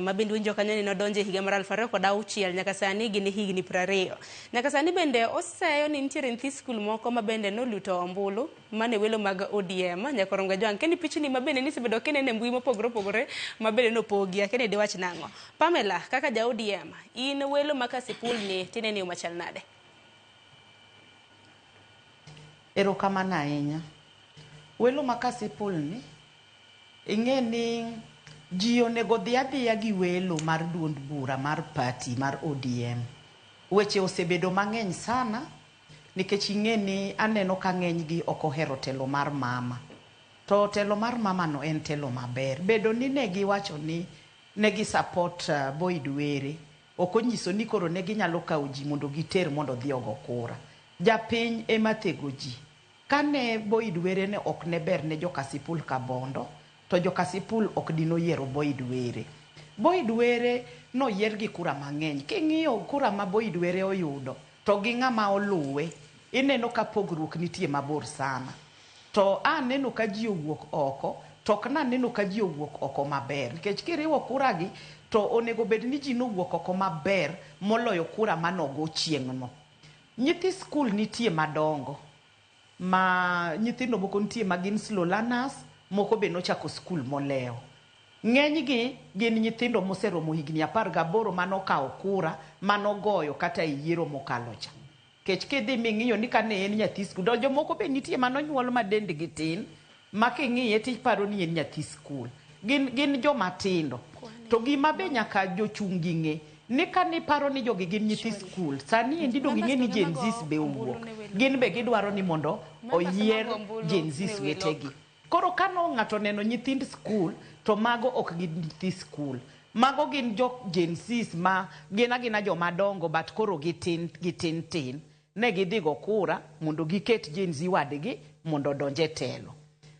Ma bende winjo kanyo ni nodonjo e higa mar 2006 nyaka sani gin higni 20. Nyaka sani bende oseyo ni nitiere nyithi skul moko ma bende noluto ombulu mane welo mag ODM nyaka Jwang'. Keni pichni ma bende nisebedo kineno e mbui mopogore opogore ma bende nopogi akeni diwach nang'o. Pamela, kaka ja ODM, in welo ma Kasipul ni tinene yo machal nade? Erokamano ahinya. Welo ma Kasipul ni ing'e ni ji onego dhi adhiya gi welo mar duond bura mar party mar ODM. Weche osebedo mang'eny sana nikech ing'e ni aneno ka ng'eny gi ok ohero telo mar mama. To telo mar mama no en telo maber. Bedo ni ne giwacho ni ne gi support Boyd Were ok onyiso ni koro ne ginyalo kawo ji mondo giter mondo odhi ogo kura. Japiny ema thego ji. Kane Boyd Were ne ok ne ber ne jo Kasipul Kabondo, to jo Kasipul ok dinoyiero Boyd Were. Boyd Were noyier gi kura mang'eny. King'iyo kura ma Boyd Were oyudo, to gi ng'ama oluwe, ineno ka pogruok nitie mabor sana. To aneno ka ji owuok oko, to ok naneno ka ji owuok oko maber. Nikech kiriwo kura gi, to onego bed ni ji nowuok oko maber moloyo kura manogo chieng'no. Nyithi skul nitie madongo, ma nyithindo moko nitie ma gin slow learners, moko be nochako skul molewo. Ng'enygi gin nyithindo moseromo higni 18 manokawo kura, manogoyo kata e yiero mokalo cha. Kech kidhi ming'iyo ni kane en nyathi skul, to jomoko be nitie manonyuol ma dendgi tin, ma king'iye tiparo ni en nyathi skul. Gin joma tindo. To gima be nyaka jochung' gi ng'e, ni kaniparo ni jogi gin nyithi skul, sani endi dong ing'e ni Gen Zs be owuok. Gin be gidwaro ni mondo oyier Gen Zs wetegi. Koro kano ng'ato oneno nyithind skul, to mago ok gin nyithi skul. Mago gin jo Gen Zs ma gin agina joma dongo but koro gitin gitin tin. Ne gidhi go kura mondo giket Gen Z wadgi mondo odonj e telo.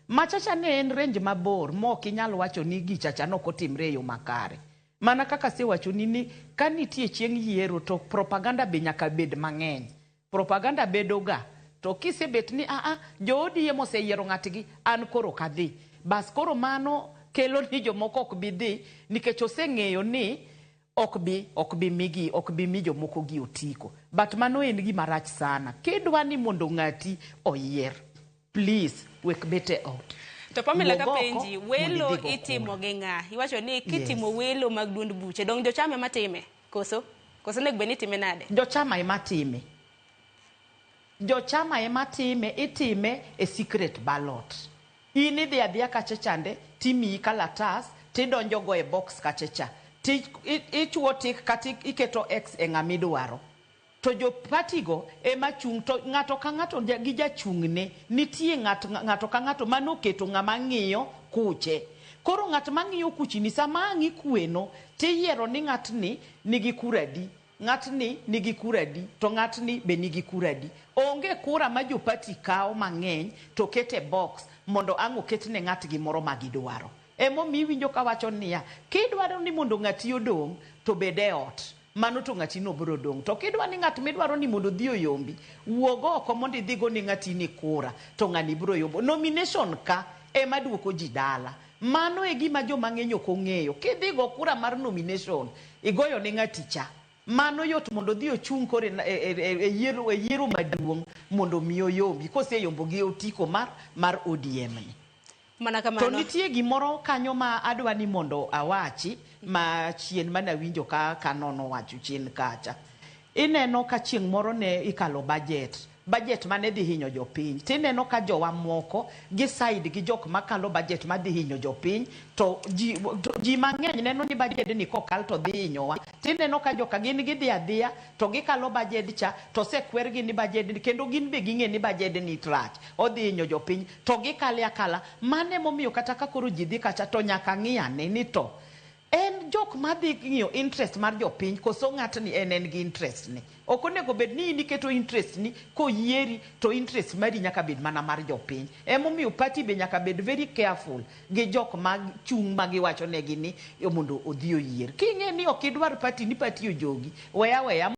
Machacha ne en range mabor ma ok inyal wacho ni gichacha nok otimre e yo makare. Mana kaka asewachoni ni ka nitie chieng' yiero to propaganda be nyaka bed mang'eny. Propaganda bedo ga to kisebet ni aa jo ODM oseyiero ng'atgi an koro ok adhi. Bas koro mano kelo ni jomoko ok bi dhi nikech oseng'eyo ni ok bi ok bi migi ok bi mi jomoko gi otiko. But mano en gima rach sana. Kidwa ni mondo ng'ati oyier, please wek bet e ot. To Pamela Wuog oko kapenji, mondo welo idhi go itimo kura. gi ng'a? Iwacho ni kitimo Yes. welo mag duond buche, dong jochama ema time? Koso? Koso onego bed ni itime nade? Jochama ema time. Jochama ema time, itime e secret ballot. In idhi adhiya kacha chande, timiyi kalatas, tidonjo go e box kacha cha. Ti ichuo tik kata iketo X e ng'ama idwaro. To jo party go ema chung' to ng'ato ka ng'ato gi jachung'ne. Nitie ng'at ng'ato ka ng'ato manoketo ng'ama ng'iyo kuche. Koro ng'at mang'iyo kuchini sama ang' ikweno, tiyiero ni ng'atni nigi kura adi, ng'atni nigi kura adi, to ng'atni be nigi kura adi. Onge kura ma jo party kawo mang'eny to keto e box mondo ang' oket ne ng'atgi moro ma gidwaro. Emomiyo iwinjo kawacho niya, kidwaro ni mondo ng'ati odong', to bed e ot. Mano to ng'ati no biro dong'. To kidwa ni ng'at midwaro ni mondo odhi oyombi, wuog oko mondo idhi go ne ng'ati ni kura, to ng'ani biro yombo. Nomination ka ema duoko ji dala. Mano e gima joma ng'eny ok ong'eyo. Kidhi go kura mar nomination, igoyo ne ng'ati cha. Mano yot mondo odhi ochung' koro e yiero e yiero maduong' mondo mi oyombi. Koseyombo gi otiko mar ODM ni. Mana To kamano. nitie gimoro kanyo ma adwa ni mondo awachi ma chien manawinjo ka kanono wacho chien kacha. Ineno ka chieng' moro ne ikalo budget, budget mane dhi hinyo jopiny. Tineno ka jowa moko gi side gi jok makalo budget madhi hinyo jopiny to ji mang'eny neno ni budget ni kokal to dhi hinyowa. Tineno ka joka gin gidhi adhiya to gikalo budget cha to osekwergi ni budget ni kendo gin be ging'e ni budget ni rach odhi hinyo jopiny to gikale akala. Mano emomiyo kata ka koro ji dhi kacha to nyaka ng'i ane ni to en jok madhi ng'iyo interest mar jopiny koso ng'atni en gi interest ni. Ok onego bed ni in iketo interest ni koyieri to interest mari nyaka bed mana mar jopiny. Emomiyo party be nyaka bed very careful gi jok ma chung' ma giwacho negi ni mondo odhi oyier. King'e ni ok idwar party ni party ojogi, we aweya.